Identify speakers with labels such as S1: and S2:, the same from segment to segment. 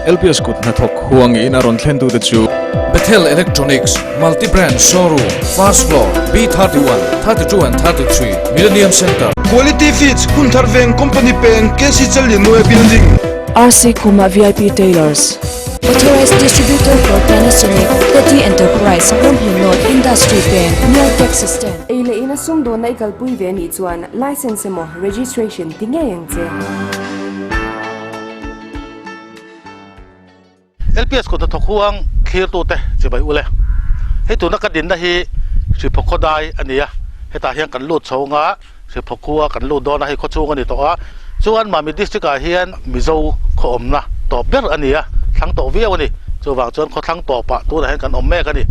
S1: LPS kut hnathawk huang in a rawn thlen tute chu.
S2: Bethel Electronics, Multi Brand Showroom, First Floor, B31, 32 and 33, Millennium Centre.
S3: Quality Feeds, Hunthar Veng Company Peng, KC Challianmawia Building.
S4: RC Khuma VIP Tailors. Authorized Distributor for Panasonic, Teddy Enterprise, Ramhlun North Industry Peng, near Taxi Stand.
S5: Ei leh ina sumdawnna i kalpui ve anih chuan Licence emaw Registration ti ngei ang che.
S6: LPS kut hnathawk huang thlirtute chibai ule. Hei tuna ka dinna hi Hriphaw khawdai a ni a, hetah hian kan lut chho anga Hriphaw khua kan lut dawn a, hei khawchhung a ni tawh a. Chuan Mami District ah hian Mizo khaw awmna tawp ber a ni a, thlang tawh viau a ni. Chuvang chuan khawthlang tawpah tunah hian kan awm mek a ni.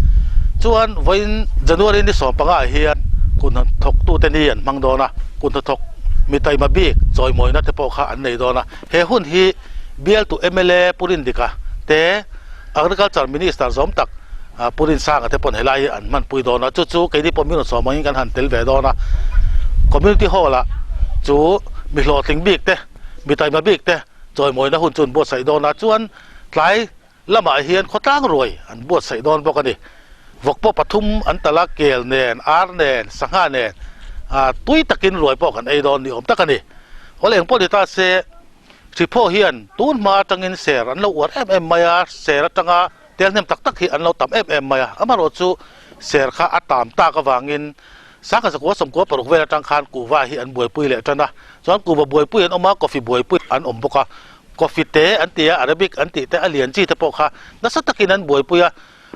S6: Chuan vawiin January ni 15 ah hian kut hnathawktute ni an hmang dawn a, kut hnathawk mi taima bik chawimawina te pawh kha an nei dawn a. He hun hi bialtu mla Pu Rindika te Agriculture Minister zawm tak Pu Rinsanga te pawn helai hi an hmanpui dawn a, chu chu keini pawh minute sawm angin kan han tel ve dawn a. Community Hall ah chu mi hlawhtling bik te, mi taima bik te chawimawina hun chu an buatsaih dawn a, chuan tlai lamah hian khawtlang ruai an buatsaih dawn bawk a ni. Vawk pawh pathum an talh a, kel nen, ar nen, sangha nen tui takin ruai pawh kan ei dawn ni awm tak a ni. Awle eng pawh ni ta se, Hriphaw hian tun hma atangin ser an lo uar em em mai a, ser atanga tel hnem tak tak hi an lo tam em em mai a. Amaherawhchu ser kha a tam tak avangin sangha zakua sawmkua paruk vel atang khan kuhva hi an buaipui leh tan a. Chuan kuhva buaipui an awm a, coffee buaipui an awm bawk a. Coffee te an ti a, Arabic an tih te, a lian chi te pawh kha nasa takin an buaipui a.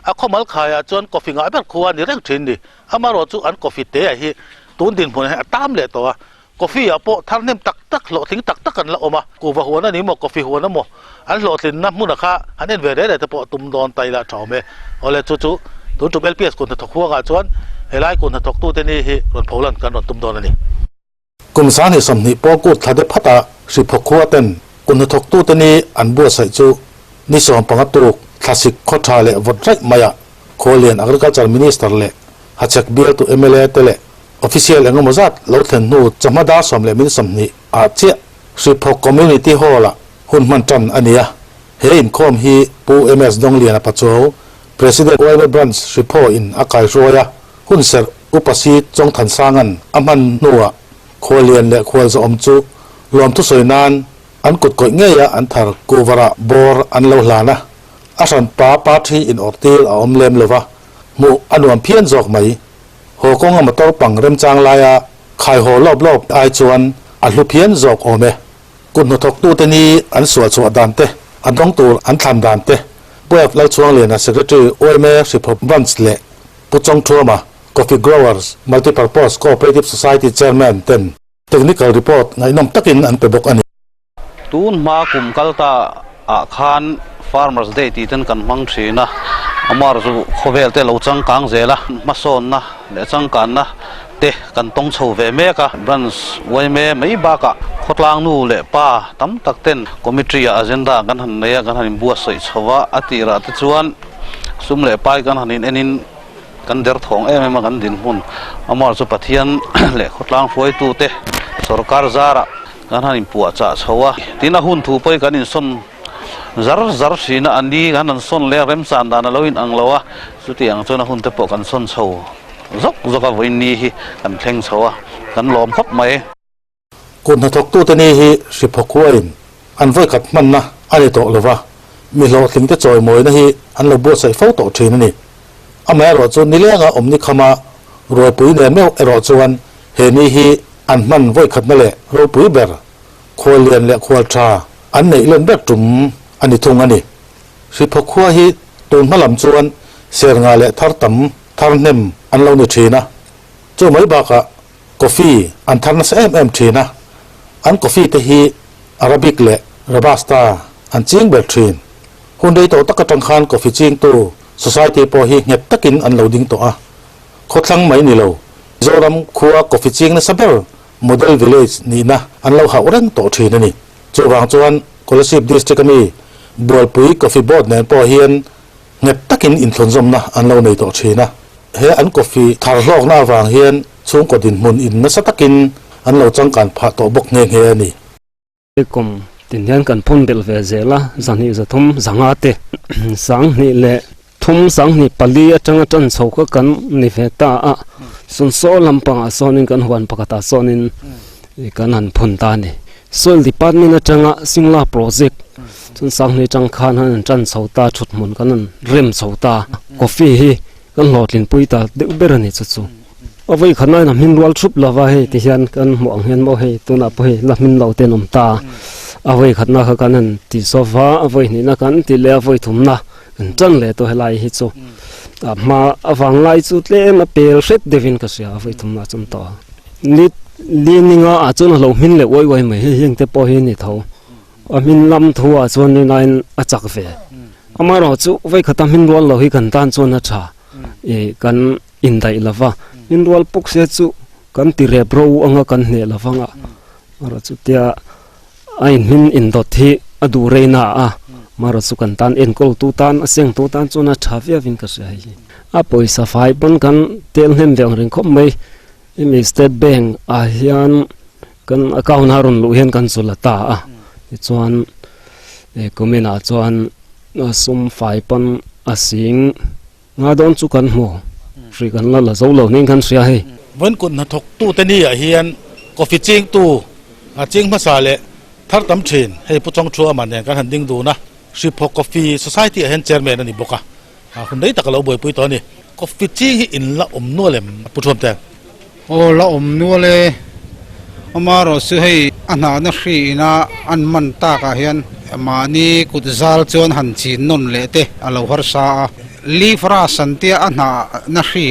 S6: A khawmal khaiah chuan coffee ngah ber khua a ni reng thin ni. Amaherawhchu an coffee te ah hi tun dinhmunah hian a tam leh tawh a. Coffee ah pawh thar hnem tak tak, hlawhtling tak tak an la awm a. Kuhva huan a ni maw, coffee huan a maw, an hlawhtlinna hmuna kha han en ve reh reh te pawh tum dawn ta ila tha awm e. Awle chu chu tun tum LPS kut hnathawk huangah chuan helai kut hnathawktute ni hi rawn pholan kan rawn tum dawn a ni.
S7: Kum 2020 pawl kut thla de phatah Hriphaw khua ten kut hnathawktute ni an buatsaih chu ni 15 tuk thlasik khaw tha leh vawt raih maiah Khawlian Agriculture Minister leh Hachhek bialtu mla te leh Official engemaw zat lo thlen hnu chawhma dar 10 minute 20 ah chiah Hriphaw Community Hall ah hun hman tan a ni a. He inkhawm hi Pu MS Dongliana Pachuau, President YMA Branch Hriphaw in a kaihruai a, hun serh Upa Si Chawngthansanga'n a hman hnuah khuallian leh khualzawhawm chu lawmthu sawi nan an kut kawih ngeia an thar kuhvarah bawr an lo hlan a, a hranpa party inawrhtir a awm lem lova, hmuh a nuam phian zawk mai. Haw kawnga motor pang remchang laia khai haw lawp lawp ai chuan a hlu phian zawk awm e. Kut hnathawktute ni an sual chhuah dan te, a dawng tur an thlan dan te, Pu F Lalchhuangliana Secretary YMA Hriphaw Branch leh Pu Chawngthuama Coffee Growers Multipurpose Cooperative Society Chairman ten Technical Report ngaihnawm takin an pe bawk a ni.
S8: Tun hma kum kal ta ah khan Farmers Day tih ten kan hmang thin a, amar chu khawvel te lo changkang zel a, hmasawnna leh changkanna te kan tawng chho ve mek a, Branch yma mai bakah khawtlang nu leh pa tam tak ten Committee ah agenda kan han nei a, kan han inbuatsaih chho a, a tirah te chuan sum leh pai kan han in enin Kan derthawng em em a kan dinhmun amar chu Pathian leh khawtlang hruaitute sorkar zarah kan han inpuahchah chho a, tin a hun thu pawhin kan insawn zar zar thin a, a ni kan han sawn leh a remchan dan a lo inang lo a, chutiang chuan a hun te pawh kan sawn chho zawk zawk a, vawiin ni hi kan thleng chho a, kan lawm khawp mai.
S7: Kut hnathawktute ni hi Hriphaw khuain an vawikhat hmanna a ni tawh lova, mi hlawhtlingte chawimawina hi an lo buatsaih fo tawh thin a ni. Amaherawhchu nilenga awmni khama rualpui nen meuh erawh chuan he ni hi an hman vawikhatna leh ropui ber, khuallian leh khual tha an neih len ber tum a ni thung a ni. Hriphaw khua hi tun hma lam chuan sernga leh thar tam, thar hnem an lo ni thin a. Chu mai bakah Coffee an thar nasa em em thin a, an coffee te hi Arabic leh Robusta an ching ber thin. Hun rei tawh tak atang khan coffee chingtu society pawh hi nghet takin an lo ding tawh a. Khawthlang mai ni lo, Mizoram khua coffee ching nasa ber model village nihna an lo hauh reng tawh thin a ni. Chuvang chuan Kolasib District ami Bualpui Coffee Board nen pawh hian nghet takin inthlunzawmna an lo nei tawh thin a. He an coffee thar hlawkna avang hian chhungkaw dinhmun in nasa takin an lo changkan phah tawh bawk nghe nghe a ni.
S9: Kum Tin hian kan phun belh ve zel a, 200 300 zanga te 2000 leh 3 2004 atanga tan chho kha kan ni ve ta a, sawn saw lampangah sawnin kan huan pakhatah sawnin kan han phun ta a ni. Soil department atanga Singla project chuan 2000 tang khan han tan chho ta, thut hmun kan han rem chho ta, coffee hi kan hlawhtlin pui ta deuh ber a ni chu chu. A vawi khat nain a hmin rual thup lova hei ti hian kan hmuh ang hian maw hei tunah pawh hei la hmin lo te an awm ta a vawi khatna kha kan han ti zawk a a vawi hnihna kan ti leh a vawi thumna kan tan leh tawh helai hi chu a hma avang lai chu tlem a pel hret deuhin ka hria a vawi thumna chuan tawh a ni li ninga ah chuan a lo hmin leh uai uai mai hei heng te pawh hi a ni tho a hmin lam thu ah chuan ninain a chak ve amaherawhchu vawi khata hmin rual lo hi kan tan chuan a tha ih kan. Indaih lova, inrual pawk se chu kan ti rep ro anga kan hneh lo vang a, mara chutia a inhmin indawt hi a duh rei na a, mara chu kan tan enkawl tu tan a seng tu tan chuan a tha viau in ka hria hei. A pawisa fai pawn kan tel hnem ve ang reng khawp mai, hemi State Bank ah hian kan account a rawn luh hian kan chu la ta a, tichuan kumin ah chuan sum fai pawn a sing. Nga dawn chu kan hmu, hri kan la la zo lo nen kan hria hei.
S6: Vawiin kut hnathawk tute ni ah hian coffee chingtu a ching hmasa leh thar tam thin hei Pu Chawngthua amah nen kan han ding dun a, Hriphaw Coffee Society ah hian chairman a ni bawk a, hun rei tak a lo buaipui tawh a ni. Coffee ching hi in la awm nual em Pu Thuamte?
S10: Aw la awm nual e, amaherawh chu hei a hnahna hri ina an man takah hian mahni kut zal chuan han chin nawn leh te a lo harsa a, leaf rust an tia a hnahna hri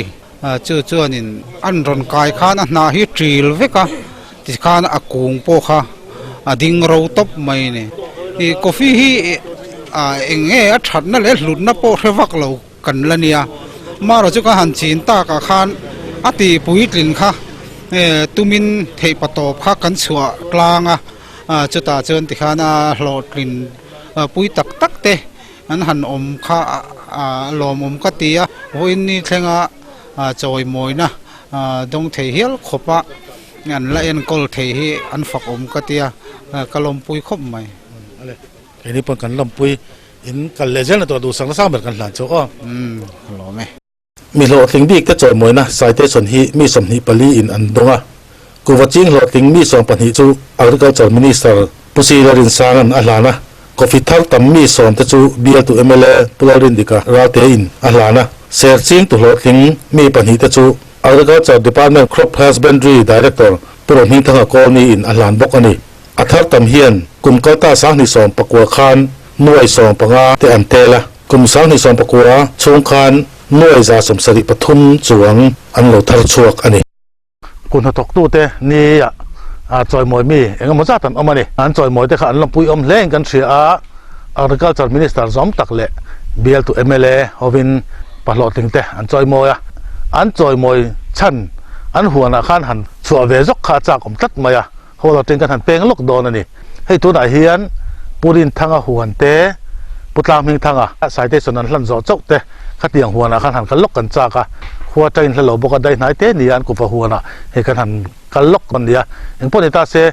S10: chu chuanin an rawn kai khan a hnah hi ṭil vek a, tikhan a kung pawh kha a ding ro tawp mai a ni. Ih coffee hi eng nge a ṭhatna leh hlutna pawh hre vak lo. Kan la nia. Marawh chu ka han chin takah khan a tih puitlin kha tumin theih patawp kha kan chhuah tlang a, chutah chuan tikhan a hlawhtlin pui tak tak te an han awm kha a lawmawm ka ti a. Vawiin ni thlenga chawimawina dawng thei hial khawpa an la enkawl thei hi an fakawm ka ti a, ka lawmpui khawp mai.
S6: Keini pawn kan lawmpui In kal leh zel na tur duhsak nasa ber kan hlan chu aw.
S10: Umm ka lawm e.
S7: Mi hlawhtling bik te chawimawina citation hi mi 24 in an dawng a. Kuva ching hlawhtling mi 12 chu Agriculture Minister Pu Sila Rinsanga'n a hlan a. Coffee thar tam mi 10 te chu bialtu mla Pu Lalrindika Ralte in a hlan a. Ser ching tu hlawhtling mi pahnih te chu Agriculture Department Crop Husbandry Director Pu Rohmingthanga Kawlni in a hlan bawk a ni. A thar tam hian kum kalta 2019 khan nuai 15 te an tel a, kum 2019 chhung khan nuai 173 chuang an lo thar chhuak a ni.
S6: Kut hnathawktute ni ah chawimawi mi eng emaw zat an awm a ni. An chawimawi te kha an lawmpui awm hle in kan hria a, Agriculture Minister zawm tak leh bialtu mla hovin pahlawhtling te an chawimawi a, an chawimawi chhan an huanah khan han chhuah ve zawk kha a chak awm tlat mai a. Hall atang kan han peng lawk dawn a ni. Hei tunah hian Pu Rinthanga huan te, Pu Tlanghmingthanga citation an hlan zawh chauh te khatiang huanah khan han kal lawk kan chak a, khua atangin hla lo bawk a dai hnai te nia an kupa huanah hei kan han kal lawk a nia. Engpawh ni ta se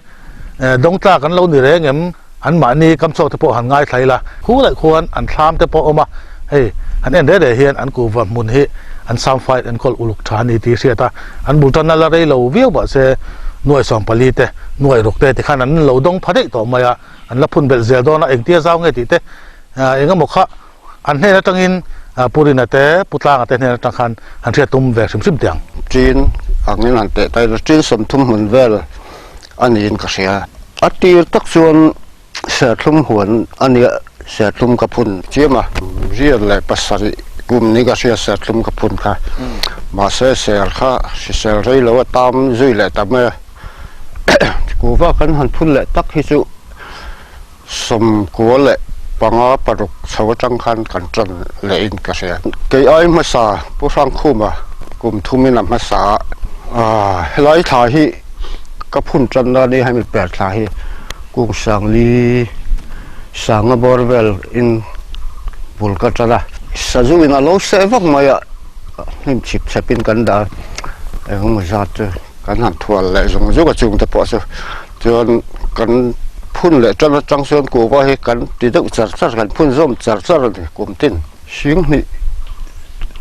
S6: dawngtla kan lo ni reng em an mahni kam chhuak te pawh han ngaithla ila khu laih khuan an thlam te pawh a awm a, hei han en reh reh hian an kuva hmun hi an samfai enkawl uluk tha a ni tih hriat a, an bul tan a la rei lo viau mahse nuai 14 te nuai ruk te tikhan an lo dawng pha daih tawh mai a, an la phun belh zel dawn a, engtia zau nge tih te eng emaw kha an hnen atangin Pu Rina te Pu Tlanga te hnen atang khan han hriat tum ve hrim hrim teh ang.
S11: Chin angin han teh ta ila chin 30 hmun vel a niin ka hria. A tir tak chuan serthlum huan a nia serthlum ka phun chiam a. Riat leh pasarih kum ni ka hria serthlum ka phun kha. Mahse ser kha hrisel rei lo a tam zui leh ta mai a. Kuhva kan han phun leh tak hi chu 95 paruk chho atang khan kan tan leh in ka hria. Kei ai hmasa Pu Hrangkhuma kum thumin a hmasa a, helai thla hi ka phun tan na ni hemi per thla hi kung sangli sanga bawr vel in bul ka tan a, sazu in a lo seh vak mai a, hnim chhip chhep in kan dah a, engemaw zat chu kan han thual leh zung zung a chungte pawh chu chuan kan. phun leh tan atang chuan kuhva hi kan ti deuh char char kan phun zawm char char a ni kum tin. Singhnih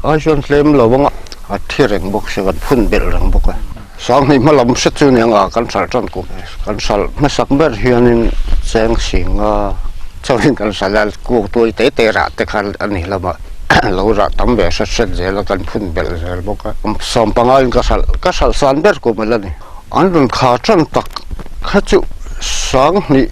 S11: ai chuan tlem lo anga a thi reng bawk si kan phun belh reng bawk a. Sanghnih hma lam hret chu nia nga kan hralh tan kum kan hralh hmasak ber hianin cheng singa chauhin kan hralh a kuk tuai te te rah te kha a ni hlawm a lo rah tam ve hret hret zel a kan phun belh zel bawk a sawm panga in ka hralh ka hralh san ber kum ala ni. An rawn khar tan tak kha chu sanghnih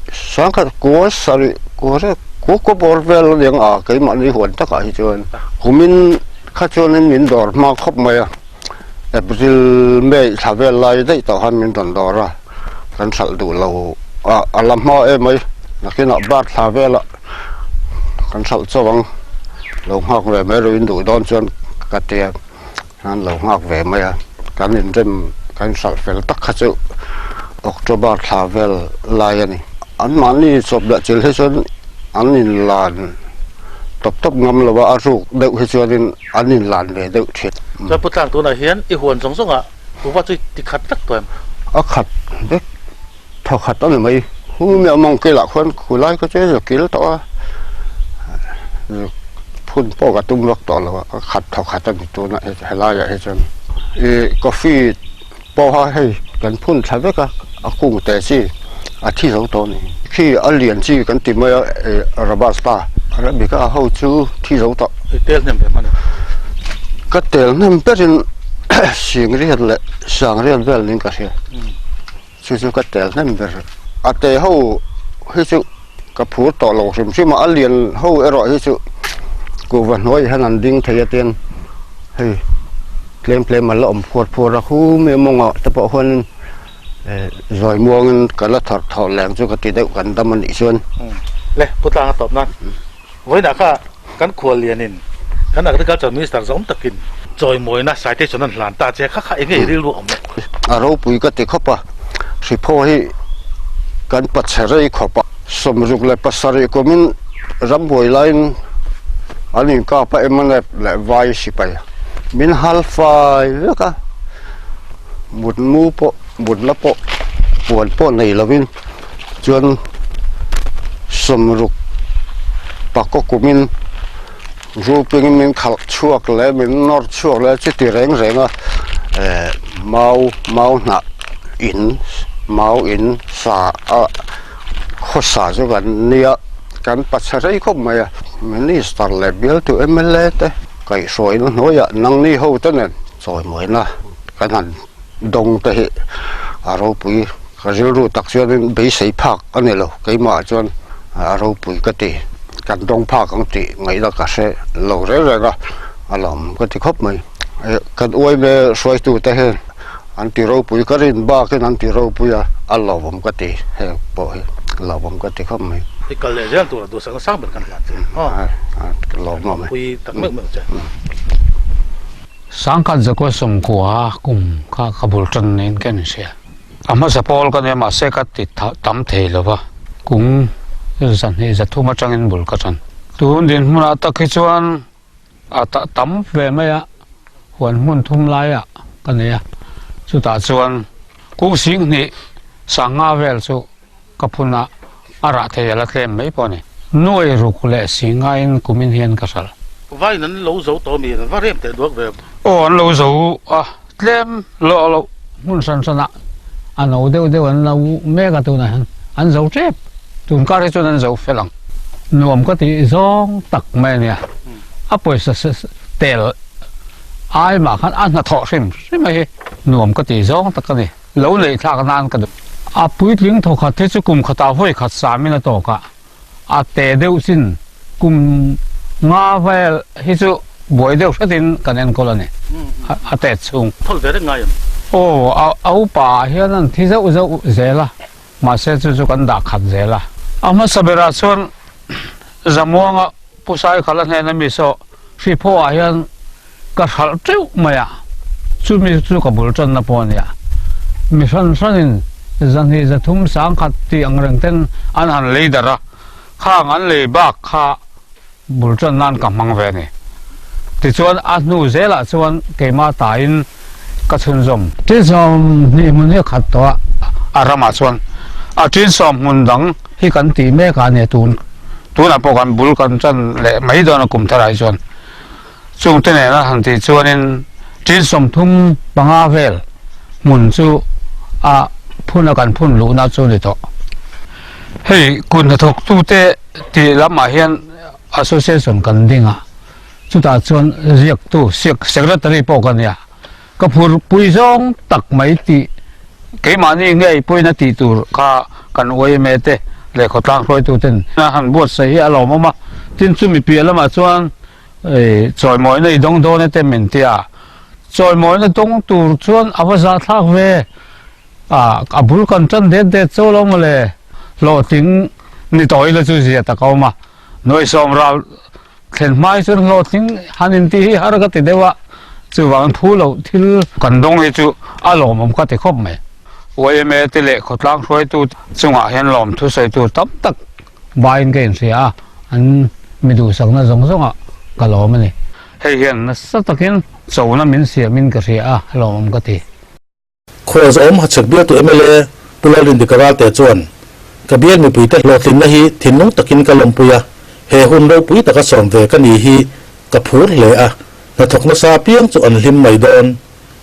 S11: sangkhat kua sarih kua rek kua kua bawr vel a ni ang a keimahni huan takah hi chuan kumin kha chuanin min dawr hma khawp mai a April May thla vel lai daih tawh khan min rawn dawr a kan hralh duh lo a a la hma em mai nakinah bar thla velah kan hralh chauh ang lo nghak ve mai ruih in duh dawn chuan ka ti a. An lo nghak ve mai a, kan inrem kan hralh fel tak kha chu October thla vel lai a ni. Anmahni chawp leh chil hi chuan an inlan tawp tawp ngam lo a, a ruk deuh hi chuanin an inlan ve deuh thin.
S6: Chuan Pu Tlang tunah hian i huan zawng zawngah kuhva chu i khat vek tawh em?
S11: A khat vek thaw khat a ni mai. Hu miah mawng kilah khuan khulai kha chu a kil tawh a, phun pawh ka tum vak tawh lo a, a khat thaw khat a ni tunah helaiah hi chuan. Ih coffee pawha hei kan phun thla vek a, a kung teh chi a thi zo tawh a ni. Khi a lian chi kan ti mai a, ih robusta arabica ho chu thi zo tawh.
S6: I tel hnem ve hman a?
S11: Ka tel hnem berin singriat leh sangriat vel niin ka hria. Chu chu ka tel hnem ber. A te ho hi chu ka phur tawh lo hrim hrim a, a lian ho erawh hi chu kuhva hnuai hian an ding thei a tian hei tlem tlem a la awm phuar phuar a, khu mi mawngah te pawh huanin eh zawi muangin ka la thar thawh leng chu ka ti deuh kan dam a nih chuan.
S6: Le Pu Tlanga tawp nan Vawiinah kha kan khuallianin kan Agriculture Minister zawm takin chawimawina citation an hlan ta che kha kha enge i rilru awm le?
S11: A ropui ka ti khawp a, Hriphaw hi kan pachhe rei khawp a, 67 kumin rambuai laiin an inkap a MNF leh vai sipai min hal fai vek a, mutmu pawh mutna pawh puan pawh nei lovin. Chuan sawmruk pakaw kumin grouping min khalh chhuak leh min nawr chhuak leh chuti reng reng a eh mau mau hnah in mau in sa a khawsa chu kan nia kan pachhe rei khawp mai a minister leh bialtu mla te kaihhruaina hnuaiah nangni ho te nen chawimawiina kan han dawng te hi a ropui. Ka rilru tak chuanin beisei phak a ni lo, keimahah chuan a ropui ka ti, kan dawng phak ang tih ngaihna ka hre lo reng reng a, a lawm ka ti khawp mai. Kan uaime hruaitute hian an ti ropui, ka rin bakin an ti ropui a, a lawmawm ka ti, heng pawh hi lawmawm ka ti khawp mai.
S6: I kal leh zel tura duhsakna sang ber kan hlan che aw.
S11: Lawmawm e.
S6: Pui tak meuh meuh che.
S12: Sangkhat zakua sawmkua kum kha ka bul tan niin ka inhria. A hmasa pawl ka nia mahse ka ti tam thei lo va, kum 203 atangin bul ka tan. Tun dinhmunah tak hi chuan a tam ve mai a, huan hmun thum laiah ka nei a, chutah chuan kung 20 sanga vel chu ka phun a, a rah thei a la tlem mai pawh a ni. Nuai ruk leh singaiin kumin hian ka hral.
S6: Vain an lo zo tawh mi, an va rem teh duak ve.
S12: Aw an lo zo a, tlem lawh loh hmun hran hranah a no deuh deuh an lo mek a tunah hian an zo tep, tun kar hi chuan an zo fel ang. Nuam ka tih zawng tak mai a nia, a pawisa tel ai mah khan a hnathawh hrim hrim a hi nuam ka tih zawng tak a ni. Lo neih thlak nan ka duh. A puitling thawkhat hi chu kum khatah vawi khat samin a tawk a, a te deuh chin kum nga vel hi chu buai deuh hretin kan enkawl a ni, a tet chhung.
S6: Thawl ve reng ngai em?
S12: Aw, a upa ah hian an thi zauh zauh zel a, mahse chu chu kan dah khat zel a. A hmasa berah chuan Zamuanga Pu Saikhala hnena mi saw Hriphaw ah hian ka hralh teuh mai a, chumi chu ka bul tanna pawh a nia. Mi hran hranin 200 300 10,000 tih ang reng ten an han lei darh a, khang an lei bak kha bul tan nan ka hmang ve a ni. Tichuan a hnu zelah chuan keimah tain ka chhunzawm. Ti 20 hmun hi a khat tawh a, a ramah chuan. A tinsawm hmun dang hi kan tih mek a nia tun tunah pawh kan bul kan tan leh mai dawn a kum tharah hi chuan chungte nena han tih chuanin tinsawm thum panga vel hmun chu a phun a kan phun luhna chu ni tawh. Hei kut hnathawktute tih lamah hian association kan ding a, chutah chuan ziaktu secretary pawh ka nia. Ka phur pui zawng tak mai tih keimahni ngei pawhin a tih tur kha kan yma te leh khawtlang hruaitu ten a han buatsaih hi a lawmawm a, tin chumi piah lamah chuan chawimawina i dawng dawn e te min ti a, chawimawina dawng tur chuan a va zahthlak ve, a bul kan tan det det chauh lo mawle, hlawhtling ni tawh ila chu zia tak a awm a, nuaihsawm ral Thlen hmai chuan hlawhtling han intih hi har ka ti deuh a, chuvangin phu loh thil kan dawng hi chu a lawmawm ka ti khawp mai. Yma te leh khawtlang hruaitu chungah hian lawmthu sawi tur tam tak vaiin ka inhria a, an mi duhsakna zawng zawngah ka lawm a ni. Hei hian nasa takin chona min siamin ka hria a, lawmawm ka ti.
S7: Khualzawm Hachhek bialtu mla Pu Lalrindika Ralte chuan, Ka bial mipuite hlawhtlinna hi thinlung takin ka lawmpui a, he hun ropui taka sawm ve ka ni hi ka phur hle a, hnathawk nasa apiang chu an hlim mai dawn.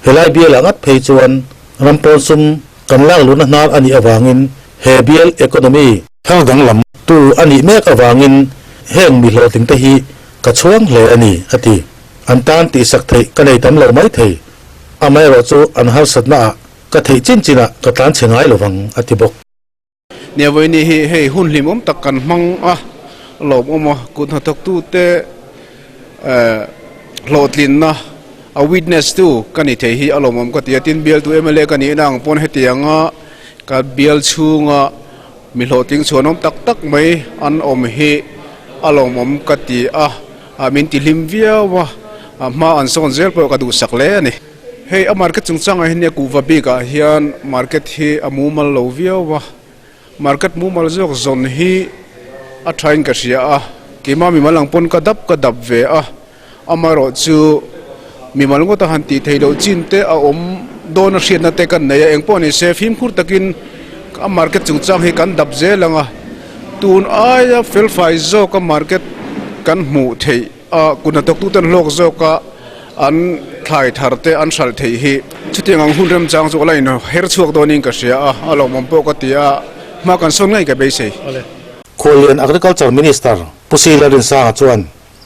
S7: Helai bialah ngat phei chuan ram pawn sum kan lak luhna hnar a nih avangin he bial economy thar danglam tu a nih mek avangin heng mi hlawhtlingte hi ka chhuang hle a ni, a ti. An tan tihsak theih ka nei tam lo mai thei. Amaherawh chu an harsatna ah ka theih chin chin ah ka tlan chhe ngai lovang, a ti bawk.
S13: Nia vawiini hi hei hun hlimawm tak kan hmang a, lawmawm a, kut hnathawktute hlawhtlinna a witness tu ka ni thei hi a lawmawm ka ti a, tin bialtu mla ka nihna ang pawn hetianga ka bial chhunga mi hlawhtling chhuanawm tak tak mai an awm hi a lawmawm ka ti a. Min ti hlim viau a, hma an sawn zel pawh ka duhsak hle a ni. Hei a market chungchangah hian nia kuhva bikah hian market hi a mumal lo viau a, market mumal zawk zawn hi a thain ka hria a, keimah mimal ang pawn ka dap ka dap ve a, amaherawh chu mimal ngawta han tih theih loh chin te a awm dawn a hriatna te kan nei a, engpawh ni se fimkhur takin a market chungchang hi kan dap zel ang a. Tun aia felfai zawka market kan hmuh theih a, kut hnathawktuten hlawk zawka an thlai thar te an hralh theih hi chutiang ang hun remchang chu a la in her chhuak dawnin ka hria a, a lawmawm pawh ka ti a, hma kan sawn ngei ka beisei.
S7: Khuallian Agriculture Minister Pu Sila Rinsanga chuan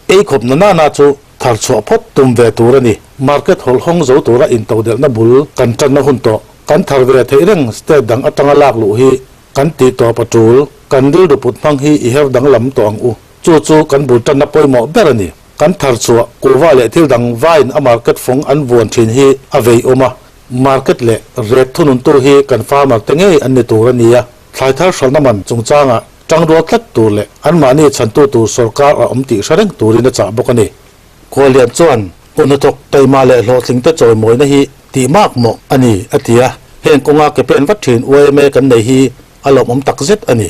S7: ei khawp na nana chu thar chhuah phawt tum ve tur a ni. Market hawlh hawng zo tura intodelhna bul kan tanna hun tawh kan thar ve theih reng state dang atanga lak luh hi Kan tih tawp a tul, kan rilru put hmang hi i her danglam tawh ang u. Chu chu kan bul tanna pawimawh ber a ni. Kan thar chhuah, kuhva leh thil dang vain a market fawng an vuan thin hi a vei awm a. Market leh rate thununtu hi kan farmer te ngei an ni tur a ni a. Thlai thar hralhna man chungchangah tangrual tlat tur leh anmahni chhantu tur sawrkar a awm tih hre reng turin a chah bawk a ni. Khuallian chuan kut hnathawk taima leh hlawhtlingte chawimawina hi tih mak mawh a ni, a ti a. Heng kawnga ke pen vat thin yma kan nei hi a lawmawm tak zet a ni.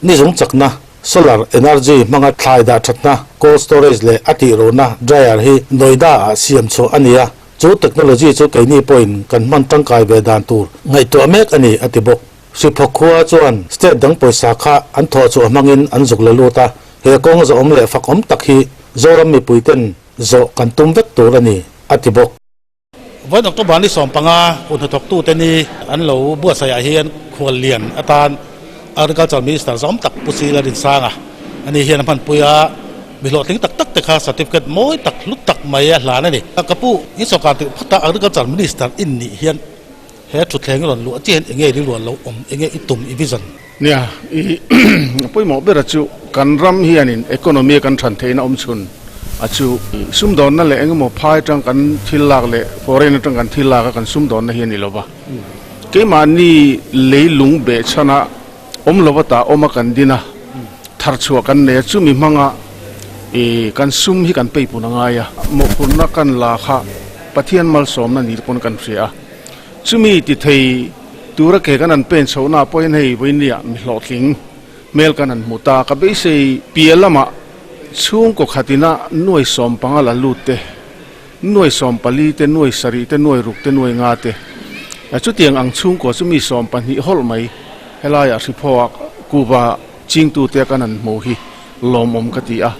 S7: Ni zung chakna, solar energy, hmanga thlai dah thatna, cold storage, leh a tihruhna, dryer, hi Noida-ah siam chhuah a ni a, chu technology chu keini pawhin kan hman tangkai ve dan tur ngaihtuah mek a ni, a ti bawk. Hriphaw khua chuan state dang pawisa kha an thawh chhuah hmangin an zuk la lut a, he kawng zawhawm leh fakawm tak hi Zoram mipuiten zawh kan tum vek tur a ni, a ti bawk.
S6: Vawiin October ni 15 kut hnathawktute ni an lo buatsaihah hian khuallian atan Agriculture Minister zawm tak Pu Sila Rinsanga a ni hian a hmanpui a, mi hlawhtling tak tak te kha certificate mawi tak hlut tak mai a hlan a ni. Ka pu, in sawrkar tih phawta Agriculture Minister in nih hian He thutthleng i rawn luah chiah hian enge i rilru an lo awm, enge i tum, i vision?
S14: Nia, i pawimawh bera chu kan ram hianin economy a kan than theihna awm chhun a chu sumdawnna leh engemaw phai atang kan thil lak leh foreign atang kan thil lak a kan sumdawnna hi a ni lova. Keimahni leilung behchhana awm lova tah awm a kan din a, tharchhuah kan nei a, chumi hmanga i kan sum hi kan peipun a ngai a, mawhphurhna kan la kha Pathian malsawmna ni pawn kan hria a. Chumi ti thei tura ke kan han pen chhohna pawhin hei vawinia mi hlawhtling hmel kan han hmu ta. Ka beisei piah lamah chhungkaw khatina nuai 15 la lut te, nuai 14 te, nuai 7 te, nuai 6 te, nuai 5 te, chutiang ang chhungkaw chu mi 12 hawlh mai. Helaiah Hriphaw-ah kuva chingtute kan han hmu hi lawmawm ka ti a.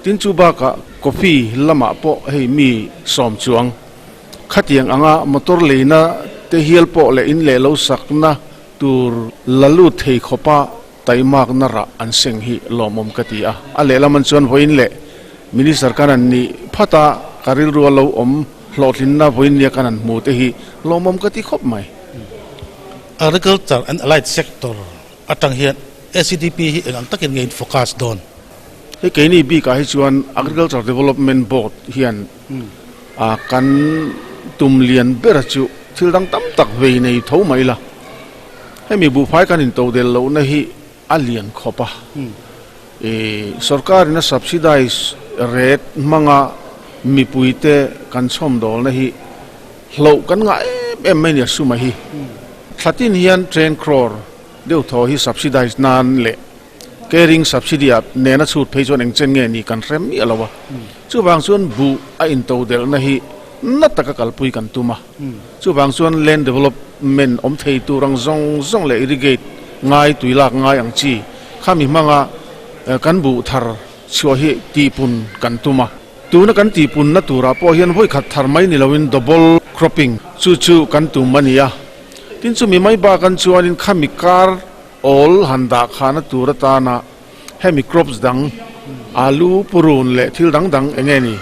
S14: Tin chu bakah coffee lamah pawh hei mi sawm chuang khatiang anga motor leina te hial pawh leh in leh lo sakna tur la lut thei khawpa taimakna rah an seng hi lawmawm ka ti a. A lehlam an chuan vawiin leh Minister kan han nih phat a, ka rilru a lo awm hlawhtlinna vawiin nia kan han hmu te hi lawmawm ka ti khawp mai.
S7: Agriculture and Allied Sector atang hian ACDP hi eng ang takin nge in focus dawn?
S14: Hei keini bikah hi chuan Agriculture Development Board hian kan tum lian bera chu thil dang tam tak vei nei tho mai la. Hemi buhfai kan intodel lohna hi a lian khawp a. Sorkarin a subsidize rate hmanga mipuite kan chhawmdawlna hi Hloh kan ngah em em mai nia suma hi. Thlatin hian train crore deuh thaw hi subsidize nan leh caring subsidy ah nena chhut phei chuan eng chen nge ni kan hre miah lo a. Chuvang chuan buh a into delhna hi na taka kalpui kan tum a. Chuvang chuan land development awm thei tur ang zawng zawng leh irrigate ngai tui lak ngai ang chi khami hmanga kan buh thar chhuah hi tihpun kan tum a. Tuna kan tihpunna turah pawh hian vawi khat thar mai ni loin double cropping chu chu kan tum a ni a. Tin chumi mai bakan chuanin khami kar awl han dah khahna tur atana hemi crops dang alu, purun leh thil dang dang eng nge ni?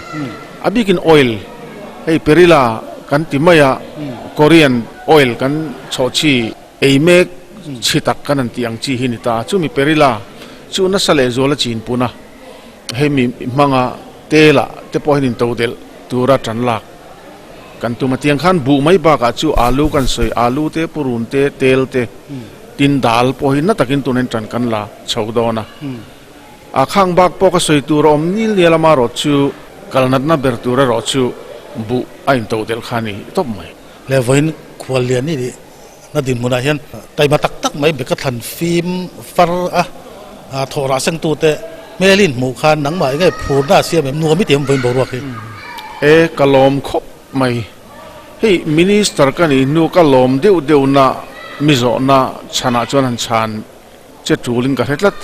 S14: A bikin oil hei perila kan ti mai a, Korean oil kan chhawh chi ei mek chi tak kan han tih ang chi hi ni ta. Chumi perila chu nasa lehzual a chinpun a. Hemi hmanga telah te pawh hian into delh tura tan lak kan tum a. Tiang khan buh mai bakah chu alu kan sawi, alu te, purun te, tel te, tin dal pawh hi na takin tunin tan kan la chho dawn a. A khang bak pawh ka sawi tur a awm nil nial amarawh chu kal natna ber tur erawh chu buh a into delh kha a ni tawp mai.
S7: Le vawiin khual lian i nih na dinhmunah hian taima tak tak mai beka thlan fim far a thawh rah sengtute hmelin hmuh khan nangmah enge phurna a siam em nuam i ti em vawiin boruak hi?
S14: E ka lawm khawp mai. Hei Minister ka nih hnu ka lawm deuh deuh na mi zawhna chhanah chuan han chhan che tulin ka hre tlat.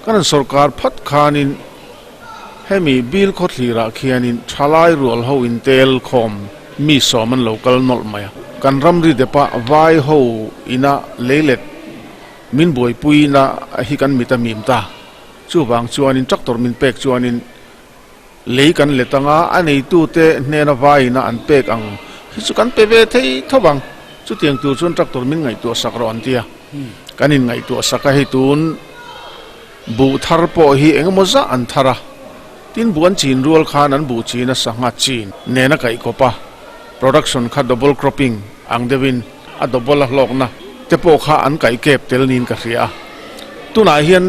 S14: Kan han sawrkar phat khanin hemi bill khawthlirah khianin thalai rual ho intel khawm mi sawm an lo kal nawlh mai a. Kan ramri depa vai ho ina leilet min buaipuina hi kan mit a mim ta. Chuvang chuanin tractor min pek chuanin lei kan let anga a neitute hnena vai ina an pek ang hi chu kan pe ve thei tho vang. Chutiang tur chuan tractor min ngaihtuah sak rawh an ti a. Kan inngaihtuah sak a hei tun buh thar pawh hi engemaw zah an thar a. Tin buh an chin rual khan an buh chin a sangha chin nen a kaih kawp a, production kha double cropping ang deuhin a double a hlawkna te pawh kha an kaih kep tel niin ka hria a. Tunah hian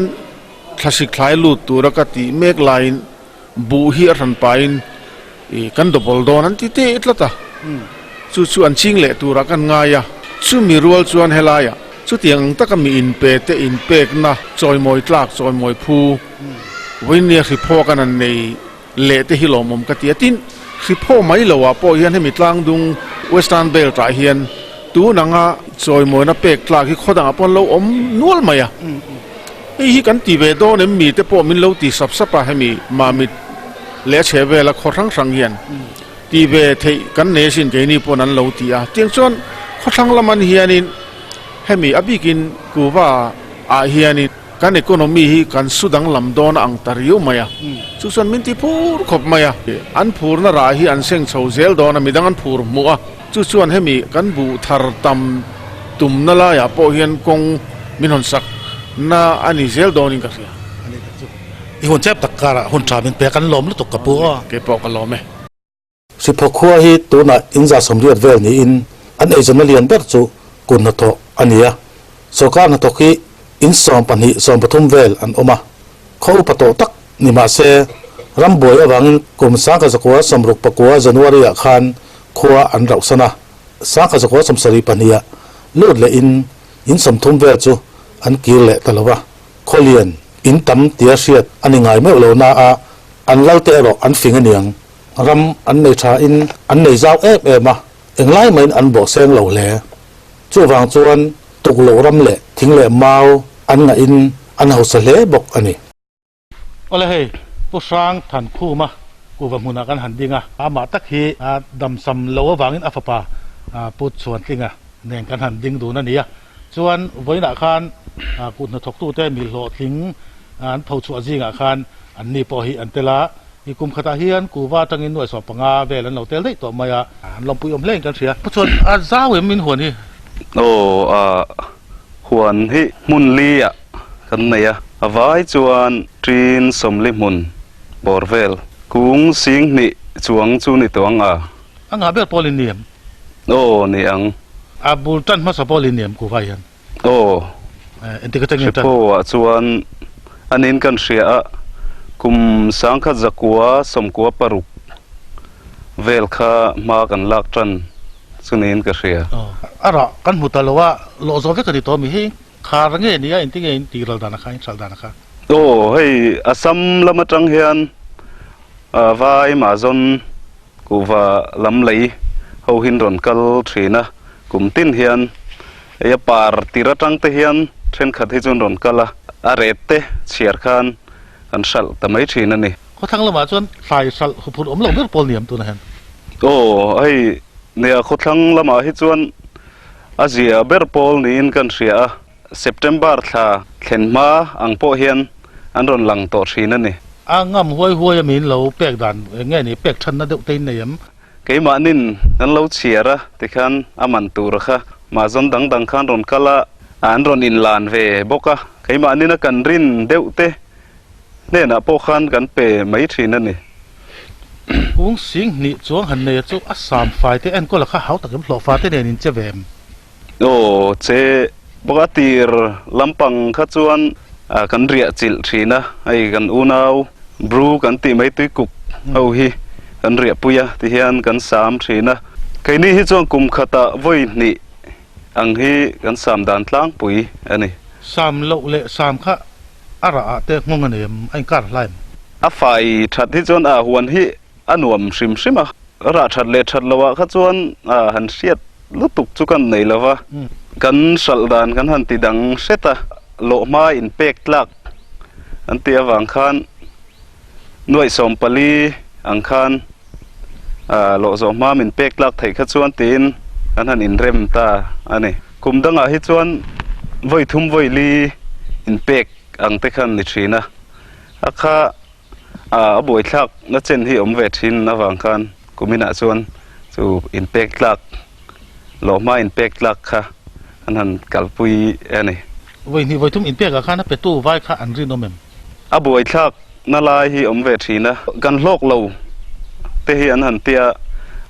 S14: thlasik thlai lut tura ka tih mek laiin buh hi a hran pahin ih kan double dawn an ti teh tlat a, chu chu an ching leh turah kan ngai a, chumi rual chuan helaiah chutiang ang taka mi inpe te inpekna chawimawi tlak chawimawi phu vawinia hriphaw kan han nei leh te hi lawmawm ka ti a, tin hriphaw mai loah pawh hian hemi tlangdung Western Belt ah hian tun anga chawimawina pek tlak hi khaw dangah pawh an lo awm nual mai a. Hei hi kan ti ve dawn em mi te pawh min lo ti sap sap a, hemi Mamit leh a chheh vela khaw hrang hrang hian ti ve theih kan nei asin keini pawn an lo ti a. Tiang chuan khaw thlang lam an hianin hemi a bikin Kuva ah hianin kan economy hi kan su danglam dawn a ang ta riau mai a, chu chuan min ti phur khawp mai a. An phurna rah hi an seng chho zel dawn a, midang an phur hmuh a. Chu chuan hemi kan buh thar tam tumna laiah pawh hian kawng min hawn sak na a ni zel dawnin ka hria.
S7: I hun chep tak karah hun tha min pek an lawm lutuk ka pu aw.
S14: Kei pawh ka lawm e.
S7: Siphaw khua hi tunah inza sawmriat vel niin an eizawnna lian ber chu kut hnathawh a ni a. Sorkar hnathawk hi in 12, 13 vel an awm a. Khaw upa tawh tak ni mah se rambuai avangin kum 1969 January-ah khan khua an rauhsan a, 1972 ah lut leh in in 30 vel chu an kir leh ta lo a, khawlian in tam tia hriat a ni ngai meuh lo na a, an lal te erawh an fing aniang, ram an nei tha in an nei zau em em a, englai maiin an bawh seng lo hle. Chuvang chuan. Tukloh ram leh thing leh mau an ngahin an hausa hle bawk a ni.
S6: Awle hei, Pu Hrang Thankhuma kuhva hmunah kan han ding a, amah tak hi a damsam lo avangin a fapa Pu Chhuantlinga nen kan han ding dun a ni a. Chuan vawiinah khan kut hnathawktute mi hlawhtling an tho chhuah zingah khan anni pawh hi an tel a. I kum khatah hian kuhva atangin nuai sawm panga vel an lo tel daih tawh mai a, an lawmpui awm hlein kan hria. Pu Chhuan, a zau em min huan hi?
S8: Aw, a huan hi hmun li ah kan nei a, a vai chuan ṭin sawmli hmun bawr vel kung sing hnih chuang chu ni tawh ang a.
S6: A ngah ber pawh lin ni em?
S8: Aw, ni ang.
S6: A bul tan hmasa pawh lin ni em kuhva hian?
S8: Aw.
S6: Engtik atangin tan?
S8: Hriphaw ah chuan an in kan hria a, kum sangkhat zakua sawmkua paruk vel kha hma kan lak tan chu niin ka hria.
S6: Aw. A rah kan hmu ta lo a, lawh zawh vek a ni tawh mi hi khar nge ni a, engtinge in tih ral dan a kha, in hral dan a kha?
S8: Aw, hei Assam lam atang hian vai mahzawn Kuhva lam lei ho hin rawn kal thin a, kum tin hian hei a par tir atang te hian thenkhat hi chuan rawn kal a, a ret te chhiar khan kan hralh ta mai thin a ni.
S6: Khawthlang lamah chuan thlai hralh huphurh awm lo ber pawl ni am tunah hian.
S8: Aw, hei nia khawthlang lamah hi chuan a zia ber pawl niin kan hria a, September thla thlen hma ang pawh hian an rawn lang tawh thin a ni.
S6: A ngam huai huai a min lo pek dan eng nge ni pek thanna deuh te in nei em?
S8: Keimahnin kan lo chhiar a tikhan a man tur kha mahzawn dang dang khan rawn kal a, an rawn inlan ve bawk a, keimahnin a kan rin deuh te hnenah pawh khan kan pe mai thin a ni.
S6: Kung sing hnih chuang han nei a chu a sam fai te enkawl a kha hau tak em hlawh fa te nen in che ve em?
S8: Aw che bawk a tir lampang kha chuan kan riah chilh thin a, hei kan unau Bru kan tih mai tuikuk ho hi kan riah pui a tihian kan sam thin a. Keini hi chuan kum khatah vawi hnih ang hi kan sam dan tlangpui a ni.
S6: Sam loh leh sam kha a rah ah te nghawng a nei em? A inkar hlai em?
S8: A fai that hi chuan a huan hi A nuam hrim hrim a, rah that leh that loh ah kha chuan han hriat lutuk chu kan nei lo va, kan hralh dan kan han ti dang hret a, lawh hma in pek tlak an tih avang khan nuaih 14 ang khan lawh zawh hma min pek tlak theih kha chuan tiin kan han inrem ta a ni. Kum dangah hi chuan vawi thum vawi li in pek ang te khan ni thin a, a kha A buaithlak na chen hi awm ve thin avang khan kuminah chuan chu inpek tlak, lawhma inpek tlak kha an han kalpui a ni.
S6: Vawi hnih vawi thum inpek ah khan a petu vai kha an rinawm em?
S8: A buaithlak na lai hi awm ve thin a, kan hlawk lo te hi an han tia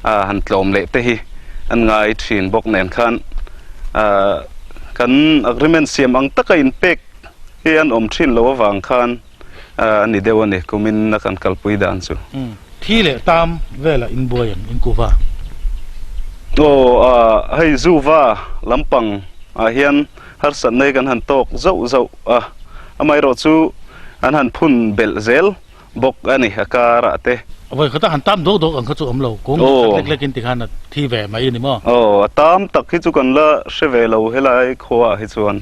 S8: a, han tlawm leh te hi an ngai thin bawk nen khan kan agreement siam ang taka inpek hi an awm thin lo avang khan a ni deuh a ni, kumin a kan kalpui dan chu.
S6: Thi leh tam velah in buai em, in kuva?
S8: Aw, a, hei zuva lampang ah hian harsatna hi kan han tawk zauh zauh a, amaherawh chu an han phun belh zel bawk a ni a karah te.
S6: Vawi khata han tam dawk dawk ang kha chu awm lo, kung khat lek lek in tikhan a thi ve mai a ni maw?
S8: Aw, a tam tak hi chu kan la hre ve lo helai khuaah hi chuan.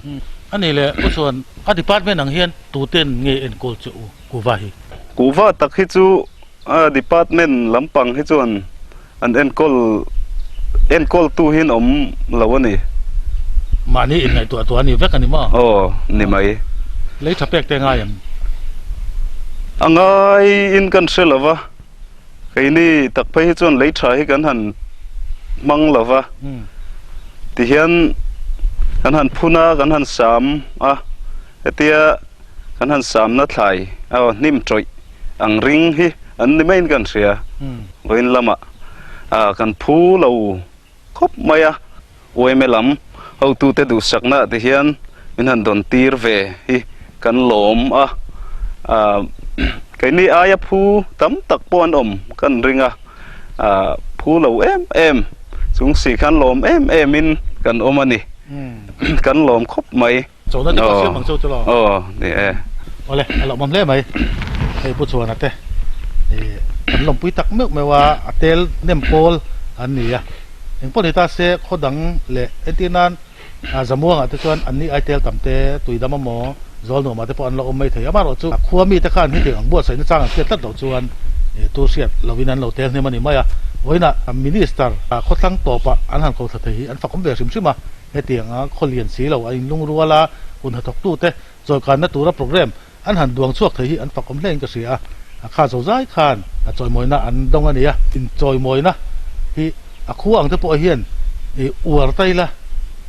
S6: A nih leh, u chuan a department ang hian Tuten nge enkawl che u kuhva hi?
S8: Kuhva tak hi chu department lampang hi chuan an enkawl enkawltu hi an awm lo a ni.
S6: Mahni inngaihtuah tuah a ni vek a ni maw?
S8: Aw, ni mai.
S6: Lei tha pek te ngai em?
S8: A ngai in kan hre lo va, keini tak phei hi chuan lei tha hi kan han hmang lo va, tihian kan han phun a, kan han sam a. Hetia kan han samna thlai aw hnim tawih ang ring hi an ni maiin kan hria. Vawiin lamah kan phu lo khawp mai a, uaime lam hotute duhsakna ah te hian min han dawn tir ve hi kan lawm a, keini aia phu tam tak pawh an awm kan ring a, phu lo em em chung si khan lawm em em in kan awm a ni, kan lawm khawp mai.
S6: Chona te pawh siam ang cheu chu lo.
S8: Aw, ni e.
S6: Awle, a lawmawm hle mai. Hei Pu Chhuana te ih kan lawmpui tak meuh meuh a, a tel nem pawl an ni a. Engpawh ni ta se khaw dang leh entir nan Zamuangah te chuan anni ai tel tam te, Tuidam emaw, Zawlnuamah te pawh an la awm mai thei. Amaherawhchu khua mite khan hetiang ang buatsaihna chang an hriat tlat loh chuan tu hriat lovin an lo tel hnem a ni mai a. Vawiinah Minister khawthlang tawpah an han ko thla thei hi an fakawm ve hrim hrim a. Hetianga khaw lian si lo a inlungrual a, hun hnathawktute chawlkanna tura programme An han duang chhuak thei hi an fakawm hlein ka hria a, a kha zo zai khan a chawimawina an dawng a ni a, inchawimawina hi a khua ang te pawh hian i uar ta ila,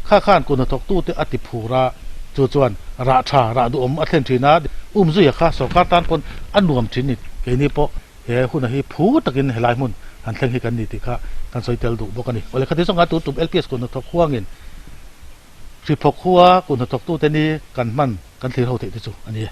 S6: kha khan kun hnathawktute a ti phur a, chu chuan rah tha, rah duhawm a thlen thin a, umzuia kha sorkar tan pawn a nuam thin ni, keini pawh he huna hi phu takin helai hmun han thleng hi kan ni tih kha kan sawi tel duh bawk a ni. Awle khati zawnga tun tum LPS kun hnathawk huangin Hriphawk khua kun hnathawktute ni kan hman kan thlir ho theih te chu a ni e.